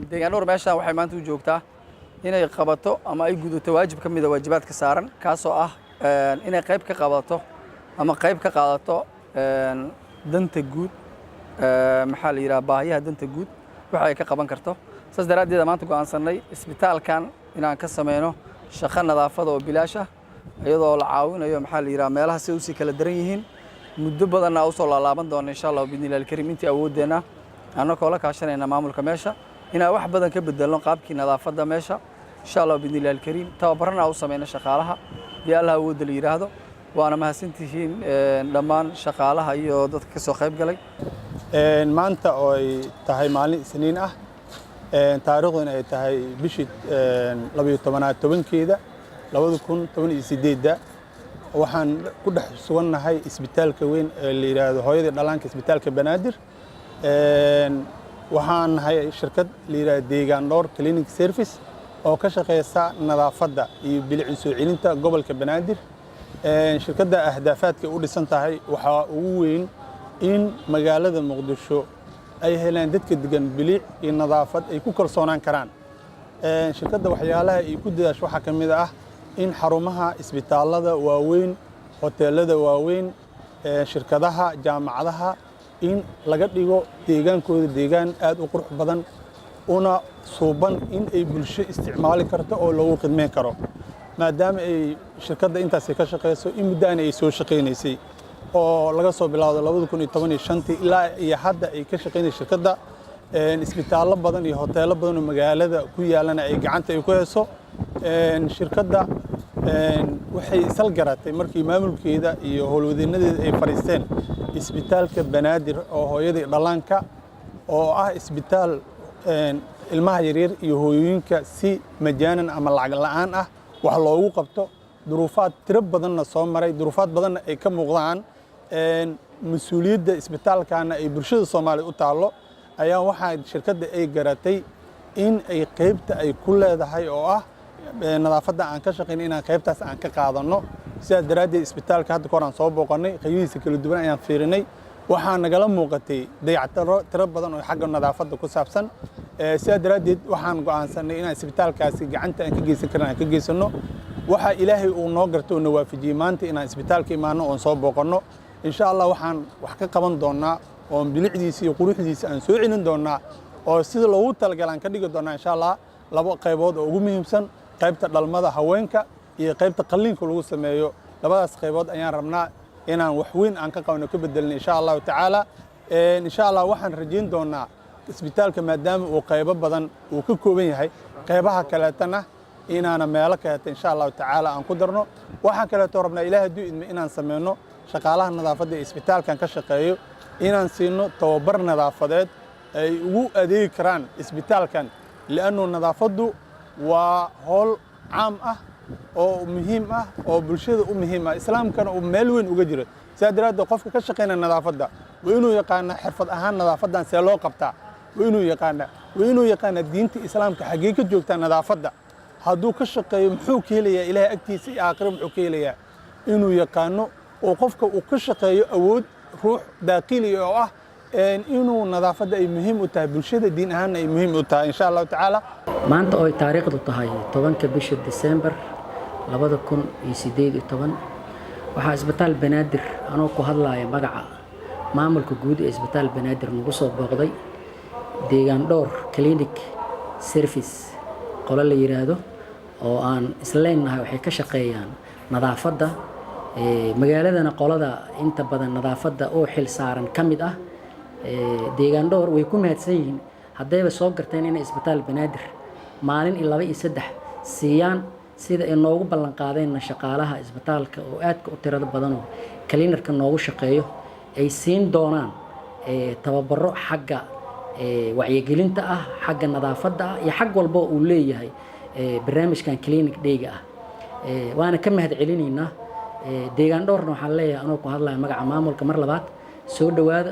Deegaan Dhowr meeshaan waxay maanta u joogtaa inay qabato ama ay gudato waajib ka mida waajibaadka saaran, kaasoo ah inay qayb ka qabato ama qayb ka qaadato danta guud, maxaa la yidhaha, baahiyaha danta guud waxa ay ka qaban karto. Saas daraaddeed maanta go'aansannay isbitaalkan inaan ka sameyno shaqo nadaafada oo bilaash ah, iyadoo la caawinayo, maxaa la yidhaha, meelaha si usii kala daran yihiin. Muddo badanna usoo laalaaban doona, insha Allah biidni Illahi alkariim, intii awooddeenna, annagoo la kaashanayna maamulka meesha, inaan wax badan ka bedelno qaabkii nadaafadda meesha, insha Allah biidni Illahi alkariim. Tababarana u sameyno shaqaalaha dii Allah awoodda la yidhaahdo. Waana mahadsantihiin dhammaan shaqaalaha iyo dadka ka soo qayb galay. Maanta oo ay tahay maalin Isniin ah, taariikhduna ay tahay bishii 12aad 10keeda 2018-da, waxaan ku dhex sugannahay isbitaalka weyn ee la yidhaahdo Hooyadii Dhallaanka, Isbitaalka Banaadir. Waxaan nahay shirkad la yidhahdo Deegaan Dhowr Clinic Service oo ka shaqeysa nadaafadda iyo bilic soo celinta gobolka Banaadir. Shirkadda ahdaafaadka u dhisan tahay waxaa ugu weyn in magaalada Muqdisho ay helaan dadka degan bilic iyo nadaafad ay ku kalsoonaan karaan. Shirkadda waxyaalaha ay ku dadaasho waxaa ka mid ah in xarumaha isbitaallada waaweyn, hoteelada waaweyn, shirkadaha, jaamacadaha in laga dhigo deegaankooda deegaan aad u qurux badan una suuban in ay bulsho isticmaali karto oo loogu khidmeyn karo. Maadaama ay shirkadda intaasi ka shaqeyso, in muddaana ay soo shaqaynaysay, oo laga soo bilaawdo 2015-tii ilaa iyo hadda ay ka shaqaynaysa shirkadda, isbitaallo badan iyo hoteello badan oo magaalada ku yaalana ay gacanta ay ku hayso. Shirkadda waxay isal garatay markii maamulkeeda iyo howlwadeenadeeda ay fadhiisteen Isbitaalka Banaadir oo Hooyadii Dhallaanka, oo ah isbitaal ilmaha yaryar iyo hooyooyinka si majaanan ama lacag la'aan ah wax loogu qabto, duruufaad tiro badanna soo maray, duruufaad badanna ay ka muuqdaan, mas-uuliyadda isbitaalkana ay bulshada Soomaaliya u taallo, ayaa waxaa shirkadda ay garatay in ay qaybta ay ku leedahay oo ah nadaafadda aan ka shaqayn inaan qaybtaas aan ka qaadanno. Sidaas daraaddeed isbitaalka hadda kahor aan soo booqannay, qaybihiisa kala duwan ayaan fiirinay. Waxaa nagala muuqatay dayactiro tiro badan oo xagga nadaafadda ku saabsan. Sidaas daraaddeed waxaan go'aansanay inaan isbitaalkaasi gacanta aan ka geysan karin aan ka geysanno. Waxaa Ilaahay uu noo gartay oo na waafajiyey maanta inaan isbitaalka imaanno oon soo booqanno. Insha Allah waxaan wax ka qaban doonnaa oon bilicdiisa iyo quruxdiisa aan soo celin doonnaa oo sida loogu talagalaan ka dhigi doonnaa, insha Allah, labo qaybood oo ugu muhiimsan: qaybta dhalmada haweenka iyo qaybta qalliinka lagu sameeyo. Labadaas qaybood ayaan rabnaa inaan wax weyn aan ka qabno, ka bedelno, insha Allahu tacaala. Insha Allah waxaan rajayn doonnaa isbitaalka, maadaama uu qaybo badan uu ka kooban yahay, qaybaha kaleetana inaana meelo kaleeta, insha Allahu tacaala, aan ku darno. Waxaan kaleeto rabnaa, Ilaah hadduu idmo, inaan sameyno shaqaalaha nadaafadda ee isbitaalkan ka shaqeeyo inaan siino tababar nadaafadeed ay ugu adeegi karaan isbitaalkan, li'annu nadaafaddu waa howl caam ah oo muhiim ah oo bulshada u muhiim ah, Islaamkana uu meel weyn uga jiro. Sidaa daraaddeed qofka ka shaqaynaya nadaafadda waa inuu yaqaanaa xirfad ahaan nadaafadan see loo qabtaa, waa inuu yaqaanaa, waa inuu yaqaanaa diinta Islaamka xaggee ka joogtaa nadaafadda, hadduu ka shaqeeyo muxuu ka helayaa Ilaahay agtiisa iyo aakhiro muxuu ka helayaa, inuu yaqaano oo qofka uu ka shaqeeyo awood ruux daaqili oo ah inuu nadaafadda ay muhiim u tahay bulshada, diin ahaanna ay muhiim u tahay, insha Allahu tacaala. Maanta oo ay taariikhdu tahay 10-ka bisha Disembar 2018, waxaa Isbitaal Banaadir, anoo ku hadlaya magaca maamulka guud ee Isbitaal Banaadir, nagu soo booqday Deegaan Dhowr Clinic Service, qolo la yiraahdo oo aan isleenahay waxay ka shaqeeyaan nadaafadda magaaladana, qolada inta badan nadaafadda oo xil saaran ka mid ah Deegaan Dhowr. Way ku mahadsan yihiin haddayba soo garteen inay Isbitaal Banaadir maalin iyo laba iyo saddex siiyaan, sida ay noogu ballan qaadeenna shaqaalaha isbitaalka oo aadka u tirada badanoo cleanerka noogu shaqeeyo ay siin doonaan tababaro xagga wacyigelinta ah, xagga nadaafadda ah iyo xag walba uu leeyahay barnaamijkan clinic day-ga ah. Waana ka mahad celinaynaa Deegaan Dhowrna. Waxaan leeyahay, anoo ku hadlaya magaca maamulka, mar labaad soo dhowaada.